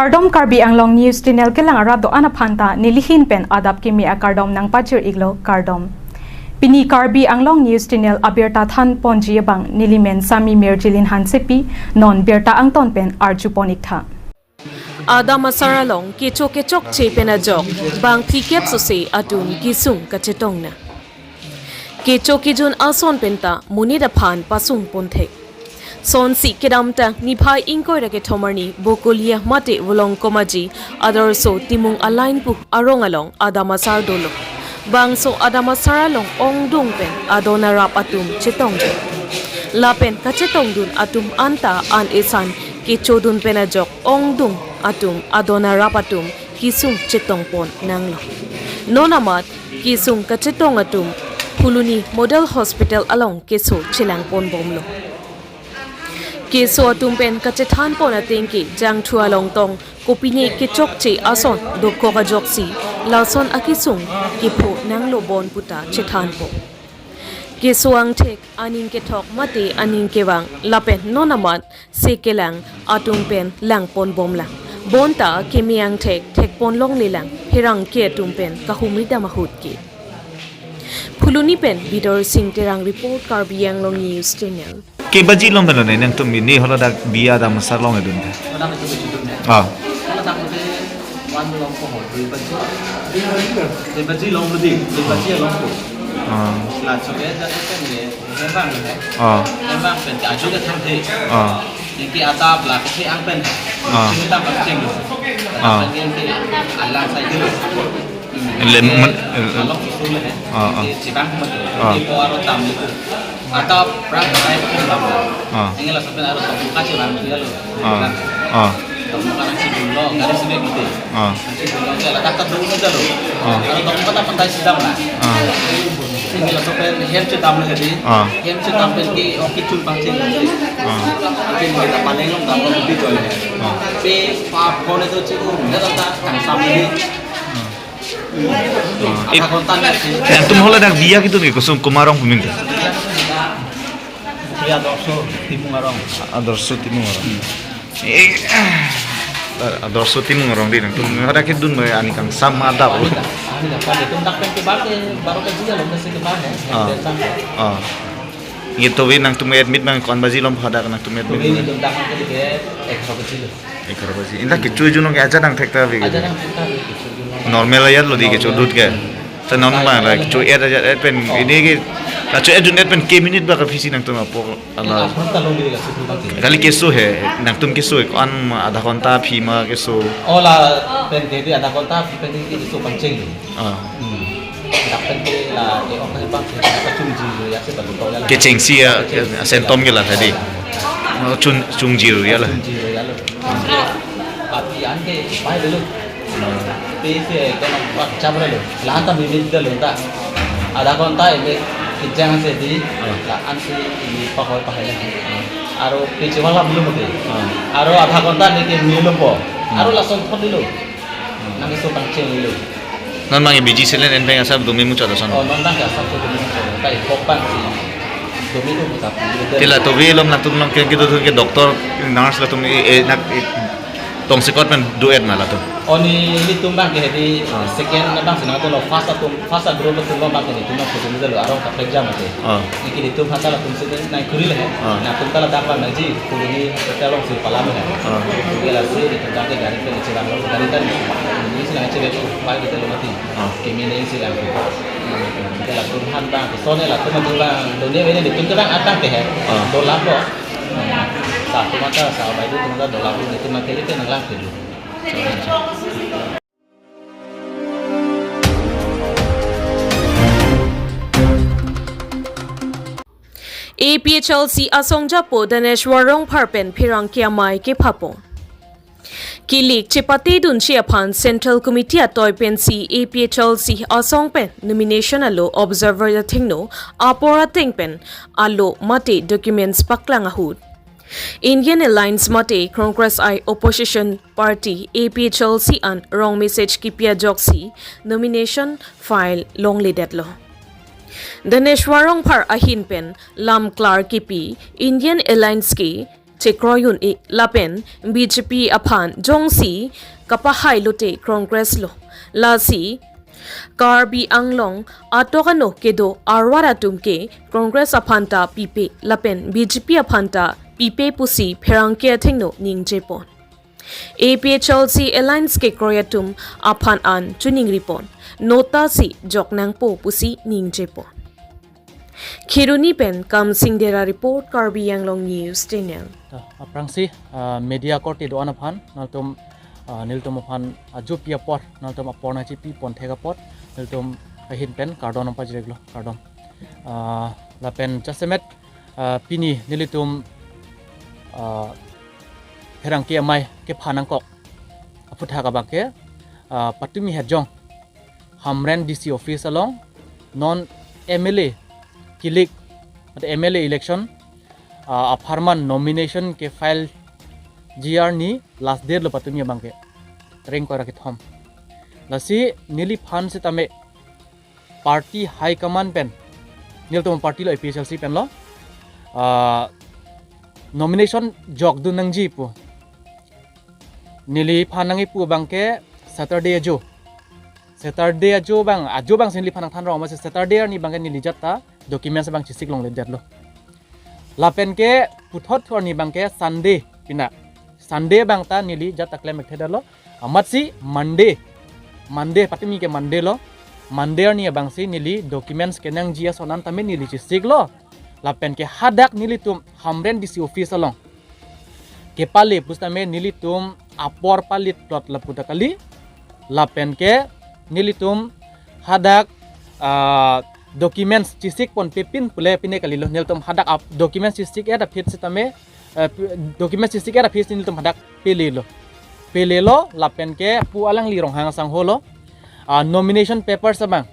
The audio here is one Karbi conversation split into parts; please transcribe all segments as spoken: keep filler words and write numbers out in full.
Kardom, Karbi Anglong News Channel kelang arat do-an aphan ta nelihin pen adap kimi akardom nangpajir-iklo, kardom. Pini Karbi Anglong News Channel abirta thanponji abang nelimen Sami Mirjilin Hansepi, non birta angton pen arjupon-iktha. Adam asar along kecho kechokche pen ajok bang phlikep sose atum kesung kachetong nang. Kecho kejun ason penta monit aphan pasungpon thek. Sonsi kedamtang niphai ingkoi ra kethom arni Bokolia mate Volongkom Aji Adarso Timung a-line pu arong along adam asar dolo. Bangso adam asar along ongdung pen adon arap atum chetongji. Lapen kachetongdun atum anta an esan kechodun pen ajok ongdung atum adon arap atum kesung chetongpon nanglo. Non amat kesung kachetong atum Phuloni Model Hospital along keso chelangponbomlo. Keso atum pen kachethanpon ateng ke jangthu along tong kopine kechokche ason dokok ajoksi lason akesung kepho nanglo bon puta chethanpo. Keso angthek aning kethok mate aning kevang lapen non amat se kelang atum pen langponbomlang. Bonta keme angthek thekponlonglelang pherangke atum pen kahumri dam ahut ke. Phuloni pen Bidor Sing Terang report, Karbi Anglong News Channel. Ke baji along pen lo ne nangtum ini holo dak biya adam asar along edun ke? Adam itu baji dun ne. Ah. Holo dak itu one along ko ho, dui baji. Dui baji along lo di, dui baji along ko. Ah. La choke jate kan ye, hembang ne. Ah. Hembang pen ke aju ke thang the. Ah. Ini ke atap la ke ang pen. Ah. Sini tam pen cheng. Ah. Pen ke alang sai dulu. Le, man, eh, along susu le, ah, ah. Di chibang mati. Ah. Di po aro tam le. Atau perang kai pun tam. Ah. Ingin langsung pen aro tam muka chibang dia lo. Ah. Ah. Tam muka nang chibun lo, gari sini gitu. Ah. Nang chibun lo, dia letak ke dulu aja lo. Ah. Aro tam muka tak pandai sidam lah. Ah. Ingin langsung pen hem chidam le di. Ah. Hem chidam pen ki oki chun pang ching. Ah. Mungkin kita paling long tam lo di jol. Ah. Pe pa phone itu chibun, dia letak kang sam ini. Ah. Ah, it- Adha ghonta nang si. Nangtum holo dak biya kedun ke koson komat arong pu minte? Biya Adarso Timung arong. Adarso Timung arong. Hmm. Eh, ah, Adarso Timung arong di nangtum. Hadak kedun mai ani kangsam adap. Ani dak, ani dak, ani dak. Tum dak pen kebang ke, baru ke dia lo, mesti kebang ya. Ah. Yang pen sang. Ah. Nge tovi nangtum admit abang ko-an baji along hadak nangtum admit? Tovi nelitum dak ke egharo baji lo. Egharo baji. Inta kecho-ejun along ke ajat nangthek ta ave ke? Ajat nangthek ta ave kecho-ejun along. Normal ajat lo di kechodut ke? Normal. Ta non abang la kecho-et ajat et pen, oh, ini ke, kecho-ejun et pen ke minute ba ke aphi si nangtum apor ala. Apor ta long di la suku bang ke. Kali keso he, nangtum keso he, ko-an adha ghonta aphi ma keso? Oh, lapen ke di adha ghonta aphi pen ke keso pangcheng lo. Ah. Hmm. Dak pen ke la ke ong ke bang ke kachungji lo ya se balu ko la. Kechengsi ya, kechengsi ya, symptom ke la tadi. Oh, chung, chungji lo ya la. Chungji lo ya lo. Papi an ke pai dulu. Hmm. Pe se kono pak chabra lo. La ta mimit dulu ta. Adha ghonta ini kijang se di. Ah. La an si ini pahoi pahai. Ah. Aro pe chiwala belum mati. Ah. Aro adha ghonta ni ke milo po. Hmm. Aro lason pot dulu. Nang keso pangcheng lo. Non abang biji selen en pen asap dumi muchot ason. Oh, non abang ke asap so dumi muchot. Kai pok pan si dumi tu muchot. Tila tovi along nangtum along ke kedo ke doctor, nurse latum e, e, nak, e, tongsekot pen do-et ma latum? Oh, nelitum abang ke di, ah, second abang si nangtum lo, first atum, first group atum lo abang ke nelitum lo, kutum lo arong kaprek jam ate. Ah. Niki nelitum hata latum si nang kuri le. Ah. Nangtum ta ladak abang nangji, kuri ni hospital along si palam le. Ah. Kuri la si nelitum ta ke gari pen chirang lo, gari ta ni si nang chirang lo, pai kita lo mati. Ah. Kimi ni si lang. Kita latum han abang, so ne latum abang, dunia ini nelitum ta abang atang ke he. Ah. Dolap lo. Sa atum ta, sa bai atum ta dolap lo, nelitum ta ke le ke nang lang ke lo. A P H L C asongjapo Daneshwar Rongphar pen pherangke amei kephapo. Kilik chepatedunji aphan Central Committee atoi pensi A P H L C asong pen nomination alo observer athengno apor ateng pen alo mate documents paklang ahut. Indian Alliance mate Congress I opposition party A P H L C an wrong message kipi ajoksi nomination file longledetlo. Daneshwar Rongphar ahin pen lam klar kipi Indian Alliance ke chekroi un-e lapen B J P aphan jongsi kapahai lote Congress lo. Lasi Karbi Anglong atok ano kedo arwar atum ke Congress aphan ta pipe lapen B J P aphan ta pipe pusi pherangke athengno ningjepon. A P H L C Alliance kekroi atum aphan an chuningripon, nota si jok nangpo pusi ningjepon. Kheroni pen Kamsing Dera report, Karbi Anglong News Channel. Ah, aphrangsi, ah, media korte do-an aphan, nangtum, ah, nelitum aphan ajopi apor, nangtum apor nangchipipon thek apot, nelitum ahin pen kardom nangpajirlo, kardom. Ah, lapen jasemet, ah, pini nelitum, ah, pherangke amei kephan nangkok aphuthak abang ke, ah, patumi hejong Hamren D C office along non M L A kilik, mate M L A election, ah, apharman nomination kefile ji arni last date lo patumi abang ke, tarik ingkoi ra kethom. Lasi neliphan sitame party high command pen, nelitum party lo, A P H L C pen lo, ah, nomination jokdun nangji pu. Neliphan nangkipu abang ke Saturday ajo. Saturday ajo abang, ajo abangsi neliphan nangthan rong, amatsi Saturday arni abang ke neli ajat ta documents abang chesik longledetlo. Lapen ke puthot thu arni abang ke Sunday pina. Sunday abang ta neli ajat ta klem-ik thedetlo. Amatsi Monday, Monday, patumi ke Monday lo. Monday arni abangsi neli documents kenangji ason an tame neli chesiklo. Lapen ke hadak nelitum Hamren D C office along kepale pusitame nelitum apor palit plot lapu ta kali. Lapen ke nelitum hadak, ah, documents chesikponpe pin pule pine kalilo. Nelitum hadak ap-, documents chesik-et aphi sitame, eh, pi-, documents chesik-et aphi si nelitum hadak pelelo. Pelelo lapen ke pu alangli Ronghang asangho lo. Ah, nomination papers abang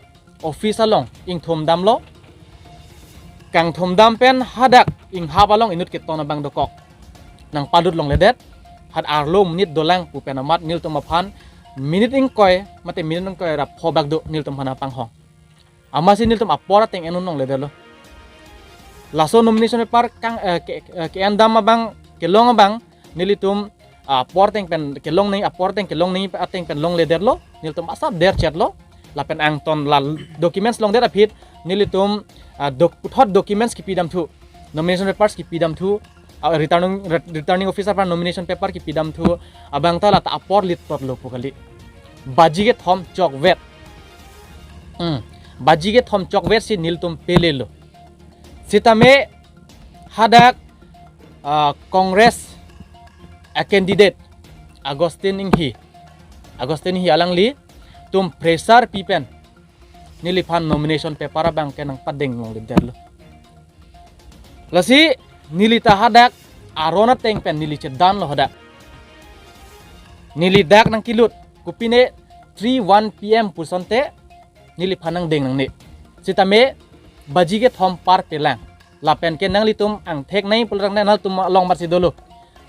office along ingthum damlo. Kangthum dam pen hadak inghap along inut keton abang dokok nangpadut longledet. Hadak arlo minute dolang pu pen amat nelitum aphan minute ingkoi, mate minute ingkoi ra pho bak do nelitum aphan apanghong. Amatsi nelitum apor ateng en-un longledetlo. Laso nomination paper kang, eh, ke, eh, ke-en dam abang, kelong abang, nelitum, ah, apor ateng pen kelong nangji, apor ateng kelong nangji ateng pen longledetlo, nelitum asap derchetlo. Lapen angton la documents longdet aphi nelitum, ah, doc-, puthot documents kipidamthu, nomination papers kipidamthu, ah, returning, re-, returning officer aphan nomination paper kipidamthu, abang ta lata apor lit plotlo pu kali. Baji kethom chokvet. Hmm. Baji kethom chokvet si nelitum pelelo. Sitame hadak, ah, Congress a candidate Augustine Enghi, Augustine Enghi alanglitum pressure pi pen neliphan nomination paper abang ke nangpadeng longledetlo. Lasi neli ta hadak aron ateng pen neli chedanlo hadak. Neli dak nangkilut kopine three one P M pusonte neliphan nangdeng nangne. Sitame baji kethom par pelang. Lapen ke nanglitum angthek nangji pulo tangte nangtum along amatsi dolo.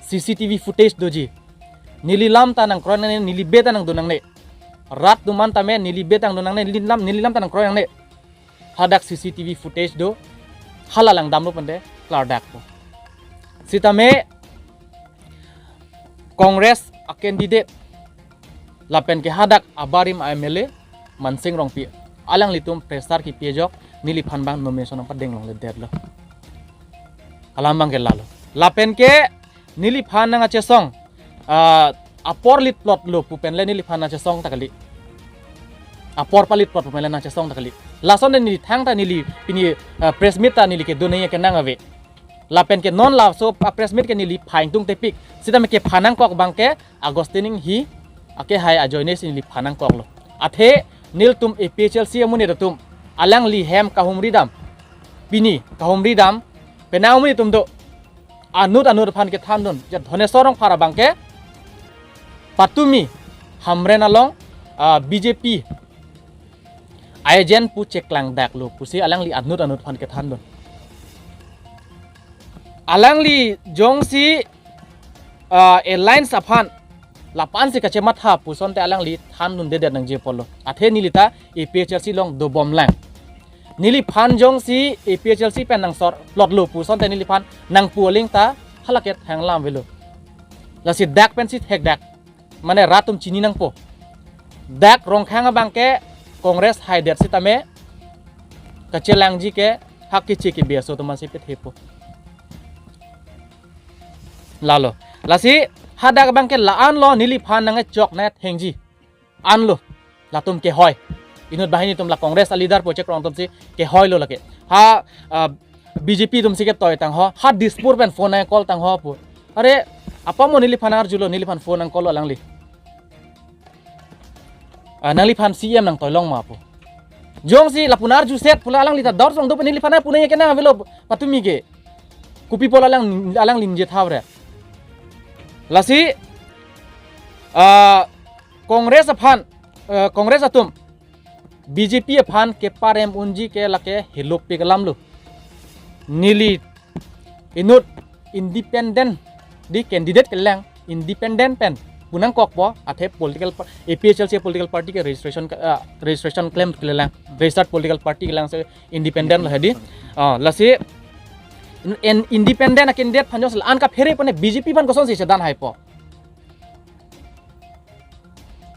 C C T V footage doji. Neli lam ta nangkroi nangne, neli beta nangdun nangne. Rat atum an tame neli beta nangdun nangne, neli lam, neli lam ta nangkroi nangne. Hadak C C T V footage do, hala langdamlo pente klardakpo. Sitame Congress a candidate lapen ke hadak abarim a M L A Mansing Rongpi, alanglitum pressure kipi ajok neliphan abang nomination nangpadeng longledetlo. Alam abang ke lalo. Lapen ke neliphan nangkachesong, ah, apor lit plotlo pu pen le neliphan nangchesong ta kali. Apor palit plot pu pen le nangchesong ta kali. Lason neli thangta neli pini, ah, press meet ta neli kedun nangji kenang ave. Lapen ke non laso a press meet ke neli phaingtung tepik. Sitame kephan nangkok abang ke Augustine Enghi akehai ajoine si neli phan nangkoklo. Athe nelitum A P H L C amonit atum alangli hem kahumri dam, pini kahumri dam, penang amonit atum do, anut anut aphan kethandun. Ja Dhoneswar Rongphar abang ke patumi Hamren along, ah, B J P agent pu cheklangdaklo pusi alangli anut anut aphan kethandun. Alangli jongsi, ah, alliance aphan lapu-an si kachematha pusonte alangli thandundedet nangji apotlo. Athe neli ta A P H L C along dobomlang. Neliphan jongsi A P H L C pen nangsor plotlo pusonte neliphan nangpu aling ta lake thang alam avelo. Lasi dak pensi thekdak. Mane rat atum chini nangpo. Dak Rongkhang abangke Congress haidet sitame kachelangji ke ha Keche Kebe aso atum aphansi pethepo. Lalo. Lasi hadak abangke la-anlo neliphan nangchok nangthengji. Anlo. Latum kehoi. Inut banghini atum la Congress a-leader po chekrong atumsi kehoilo lake. Ha, ah, B J P atumsi ketoi tangho. Ha Dispur pen phone nang-call tangho pu. Are, apa mo neliphan arjulo, neliphan phone nang-call-lo alangli. Ah, nangliphan C M nangtoilong ma pu. Jongsi lapu arjuset pu la alangli ta dor song do pen neliphan pu nangke nang avelo patumi ke. Kopi apot alang, alangli ningje tha bre. Lasi, ah, Congress aphan, eh, Congress atum B J P aphan keparem unji ke lake helopik alamlo. Neli inut independent, di candidate kelang, independent pen pu nangkokpo, athe political pa-, A P H L C political party ke registration ke, ah, registration claim kelang, registered political party kelang, si independent lo hedi. Ah, lasi in, independent a-candidate aphan jongsi la-an kaphere pone B J P aphan kosonsi chedan haipo.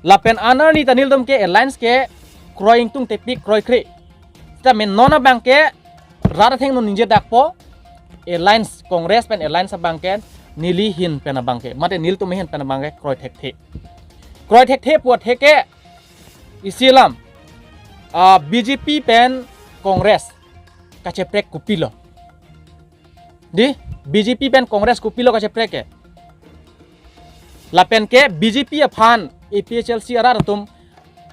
Lapen anarni ta nelitum ke alliance ke kroi ingtungtepik kroikre. Sitame non abangke rat athengno ningjedakpo, alliance Congress pen alliance abangke neli ahin pen abangke, mate nelitum ahin pen abangke kroi thekthe. Kroi thekthe pu atheke isi alam, ah, B J P pen Congress kacheprek kopilo. Di, B J P pen Congress kopilo kacheprek ke. Lapen ke B J P aphan A P H L C arat atum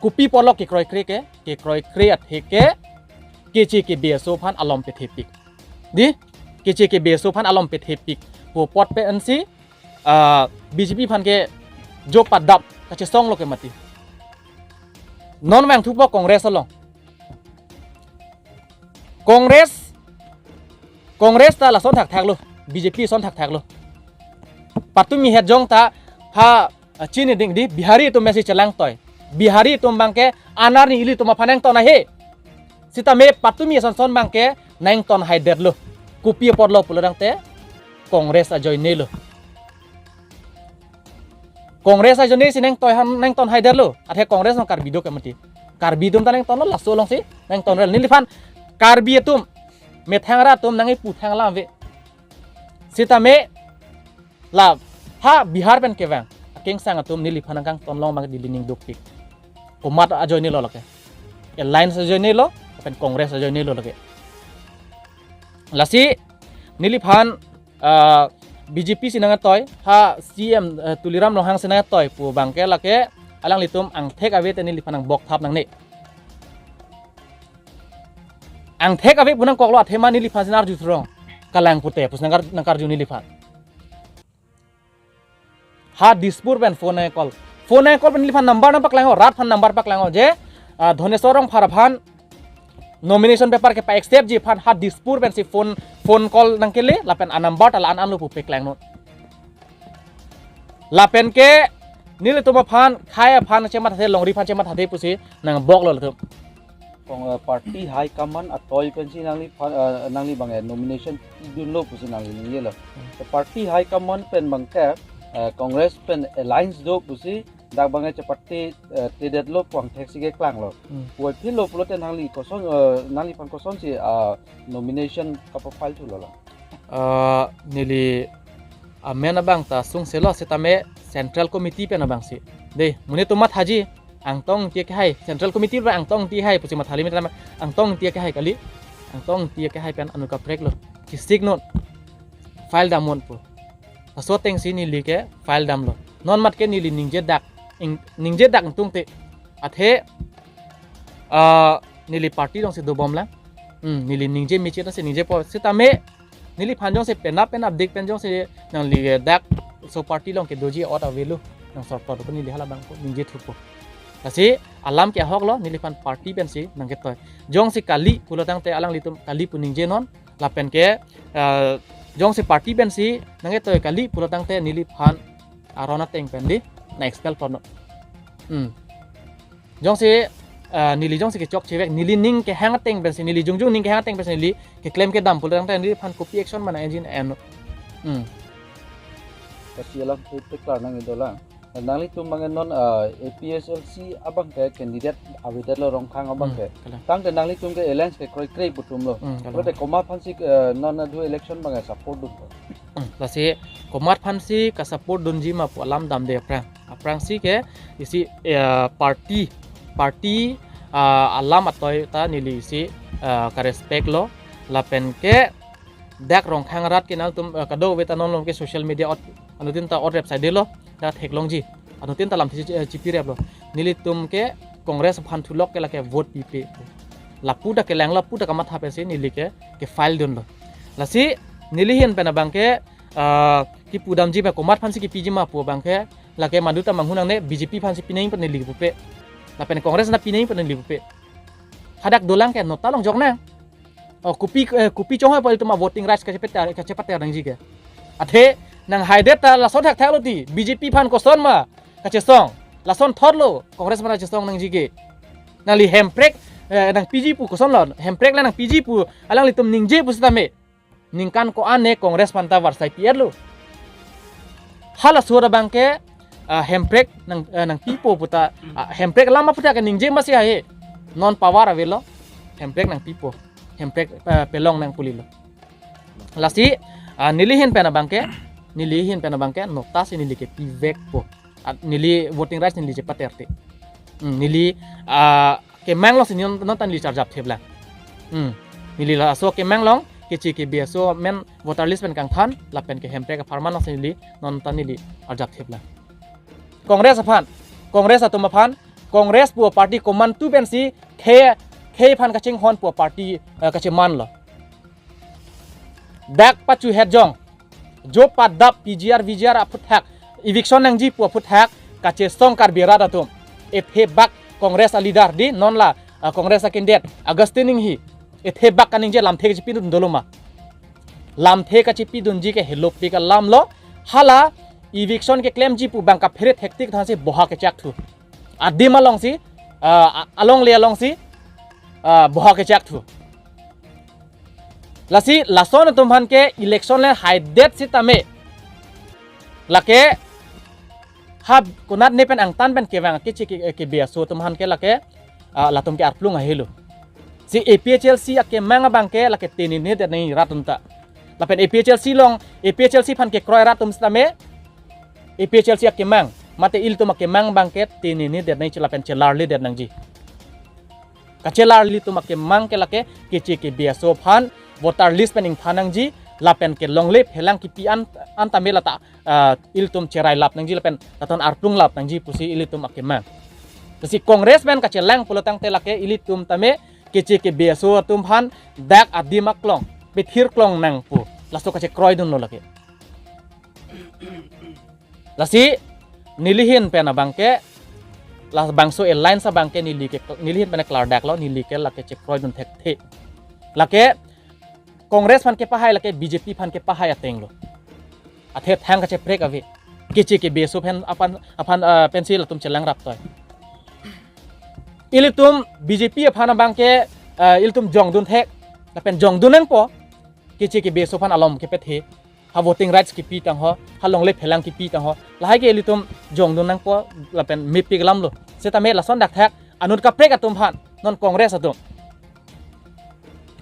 kopi apotlo kekroikre ke, kekroikre atheke Keche Kebe aso aphan alom pethepik. Di, Keche Kebe aso aphan alom pethepik pu apot pensi, ah, B J P aphan ke jo padap kachesonglo ke mati. Non vangthupo Congress along. Congress, Congress ta lason thakthaklo, B J P son thakthaklo. Patumi het jong ta ha, ah, chini ding di Bihari atum pensi chelangtoi. Bihari atum abangke anarni ilitum aphan nangton ahe. Sitame patumi asonson abangke nangton haidetlo. Kopi apotlo pulo tangte Congress ajoinelo. Congress ajoine si nangtoi han nangton haidetlo. Athe Congress along Karbi do ke mati. Karbi atum ta nangtonlo laso alongsi nangtonre. Neliphan Karbi atum methang arat atum nangkipu thang alam ave. Sitame la ha Bihar pen kevang akengsang atum neliphan nangkangtonlong abang neli ning dukpik. Komat ajoinelo lake. Alliance ajoinelo, pen Congress ajoinelo lake. Lasi neliphan, ah, B J P si nangtoi, ha C M, eh, Tuliram Ronghang si nangtoi pu abangke lake alanglitum angthek ave te neliphan nangbokthap nangne. Angthek ave pu nangkoklo athema neliphan si arju throng. Kalang pute pusi nangkar-, nangkarju neliphan. Ha Dispur pen phone nang-call. Phone nang-call pen neliphan number nangpaklanglo, rat aphan number paklanglo je, ah, Dhaneswar Rongphar aphan nomination paper kepa-acceptji aphan ha Dispur pensi phone, phone call nangkele, lapen a-number ta la-an anlo pu paklanglo. Lapen ke nelitum aphan, khei aphan chemathathe, longri aphan chemathathe pusi nangboklo latum. Kong, eh, party high command atoi pensi nangliphan, eh, nangli abang, eh, nomination pidunlo pusi nangli ningjelo. Hmm. So party high command pen abangke, eh, Congress pen alliance do pusi dak abang, eh, chepatte, eh, tedetlo pu angthek si keklanglo. Hmm. Puvoiphitlo pulote nangli koson, eh, nangliphan kosonsi, ah, nomination kapa-file thulo la? Ah, neli amen abang ta sungselo sitame Central Committee pen abangsi. Dei, monit atum mathaji, Angtong Ingti akehai, Central Committee pen Angtong Ingti akehai pusi mathali, mitame Angtong Ingti akehai kali. Angtong Ingti akehai pen anu kapreklo. Kisik non. File dam non pu. Laso atengsi neli ke file damlo. Non mat ke neli ningjedak, ing-, ningjedak ingtungte. Athe, ah, neli party alongsi dobomlang. Hmm, neli ningje mechit si ningjepo. Sitame neliphan jongsi penap penapdik pen jongsi nangli dak laso party along kedoji ot avelo, nang sorkar pen neli hala abang ko ningje thupo. Lasi alam ke ahoklo, neliphan party pensi nangketoi. Jongsi kali pulo tangte alanglitum kali pu ningje non, lapen ke, eh, jongsi party pensi nangketoi kali pulo tangte neliphan aron ateng pen di nang-expel ponnon. Hmm. Jongsi, eh, neli jongsi kechokche vek, neli ning kehang ateng pensi, neli jongjong ning kehang ateng pensi neli keklem kedam pulo tangte neliphan kopi action mana engine en. Hmm. Kasi alam te teklar nangji dolang. Nanglitum abang non, ah, A P H L C abang ke candidate avedet lo Rongkhang abang Hmm, ke. Kalang. Tangte nanglitum ke alliance ke kroikre pu atum lo. Hmm, kalang. Pulote komat aphansi, eh, non adu election abang ke support dun ko? Hmm, lasi komat aphansi ka-support dunji ma pu alam damde aphrang. Aphrangsi ke isi, eh, party, party, ah, alam atoi ta neli isi, ah, ka-respect lo. Lapen ke dak Rongkhang arat ke nangtum, eh, kadokave ta non along ke social media ot, anuttin ta ot rep saidelo, dak theklongji. Anuttin ta lamthe chi-, eh, chipirep lo. Nelitum ke Congress aphan thulok ke lake vote pipe. Lapu ta kelang, lapu ta kamatha pensi neli ke, ke-file dunlo. Lasi neli ahin pen abang ke, ah, kipu damji pen komat aphansi kipiji ma pu abang ke, lake madu ta manghu nangne, B J P aphansi pinangji pu neli pupe. Lapen Congress na pinangji pu neli pupe. Hadak dolang ke nota long jok nang. Oh, kopi, eh, kopi chonghoi pu ilitum a-voting rights kachepater, kachepater nangji ke. Athe nanghaidet ta lason thakthak lo ti, B J P aphan koson ma kachesong. Lason thot lo, Congress aphan kachesong nangji ke. Nangli hemprek, eh, nangpiji pu koson lo, hemprek la nangpiji pu alanglitum ningje pusitame. Ningkan ko-an ne Congress aphan ta varsai pi-et lo. Halaso abang ke, ah, hemprek nang, eh, nangpipo pu ta, ah, hemprek alam aphuthak ke ningje masi hai. Non power avelo, hemprek nangpipo. Hemprek, eh, pelong nang pu lilo. Lasi, ah, neli ahin pen abang ke, neli ahin pen abang ke, nota si neli ke pivekpo. Ah, neli voting rights neli chepater te. Hmm, neli, ah, kemang alongsi non, non ta neli charjap theplang. Hmm, neli laso kemang along, Keche Kebe aso amen voter list pen kangthan, lapen ke hemprek apharman alongsi neli, non ta neli arjap theplang. Congress aphan, Congress atum aphan, Congress pu party komantu pensi, khei, khei aphan kachinghon pu party, eh, kacheman lo. Dak pachu het jong. Jo padap P G R, V G R aphuthak. Eviction nangji pu aphuthak. Kachesong Karbi arat atum. Ethebak Congress a-leader di non la, ah, Congress a-candidate Augustine Enghee. Ethebak kaningje lamthe kachepidun dolo ma. Lamthe kachepidunji ke helopik alam lo. Hala eviction keklemji pu abang kaphere thektik thansi boha kechak thu. Adim alongsi, ah, a-, alongle alongsi, ah, boha kechak thu. Lasi lason atum aphan ke election le haidet sitame. Lake ha konat ne pen angtan pen kevang Keche Ke-, Kebe aso atum aphan ke lake, ah, latum ke arplung ahelo. Si A P H L C akemang abang ke lake tenine det nangji rat atum ta. Lapen A P H L C along, A P H L C aphan kekroi rat atum sitame, A P H L C akemang, mate ilitum akemang abang ke tenine det nangji lapen chelarli det nangji. Kachelarli atum akemang ke lake Keche Kebe aso aphan voter list pen ingthan nangji lapen ke longle phelang kipi an, an tame lata, ah, ilitum cherai lap nangji lapen laton arplung lap nangji pusi ilitum akemang. Lasi Congress pen kachelang pulo tangte lake ilitum tame Keche Kebe aso atum aphan dak adim aklong, pethir klong nang pu. Laso kachekroi dunlo lake. Lasi neli ahin pen abang ke, labangso alliance abang ke neli ke, neli ahin pen klardak lo, neli ke lake chekroi dun thekthe. Lake Congress aphan kepahai, lake B J P aphan kepahai ateng lo. Athe thang kacheprek ave. Keche Kebe aso aphan, aphan, aphan, ah, pensi latum chelang rap toi. Ilitum B J P aphan abang ke, ah, ilitum jongdun thek, lapen jongdun nangpo. Keche Kebe aso aphan alom kepethe. Ha voting rights kipi tangho, ha longle phelang kipi tangho. Lahai ke ilitum jongdun nangpo lapen mepik alam lo. Sitame lason dakthak anut kaprek atum aphan, non Congress atum.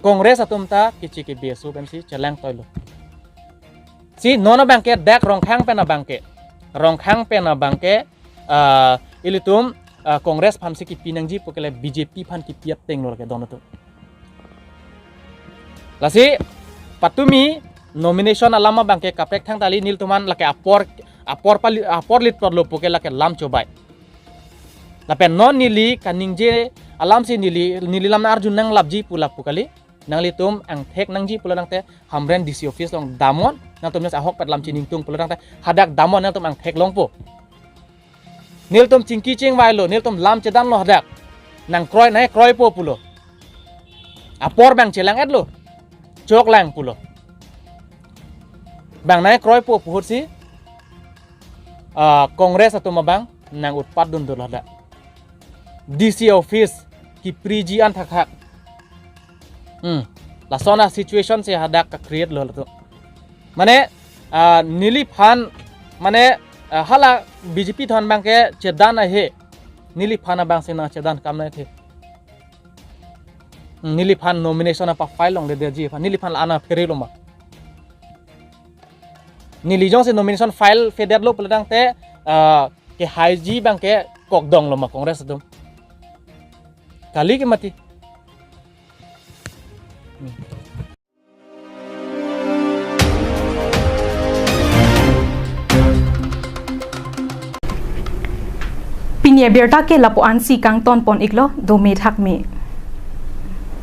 Congress atum ta Keche Kebe aso pensi chelang toi lo. Si non abang ke dak Rongkhang pen abang ke. Rongkhang pen abang ke, ah, ilitum, ah, Congress aphansi kipi nangji pu ke le B J P aphan kipi ateng lo ke don atum. Lasi patumi nomination alam abang ke kaprek thangta kali, nelitum aphan lake apor, apor pali, apor lit porlo pu ke lake lam chobai. Lapen non neli kaningje alamsi neli, neli lam arju nanglapji pu lapu kali. Nanglitum angthek nangji pulo tangte Hamren D C office along damnon, nangtum jas ahokpet lam chiningtung pulo tangte hadak damnon, nangtum angthek longpo. Nelitum chingki chingvai lo, nelitum lam chedanlo hadak. Nangkroi, nangkroipo pulo. Apor abang chelang-et lo. Choklang pulo. Bang nangkroipo pu ahutsi, ah, Congress atum abang nang-utpat dun dolo hadak. D C office kipriji an thakthak. Hmm. Lason a-situation si hadak ka-create lo latum. Mane, ah, neliphan Mane, ah, hala B J P thon abangke chedan ahe. Neliphan abangsi nangchedan kam nangthe. Hmm, neliphan nomination apa file longledetji aphan. Neliphan la-an aphereloma. Neli jongsi nomination file fedetlo pulo tangte, ah, kehaiji abangke kokdong loma Congress atum. Kali ke mati. Hmm. Pini abirta ke lapu-ansi kangton pon iklo, dome thakme.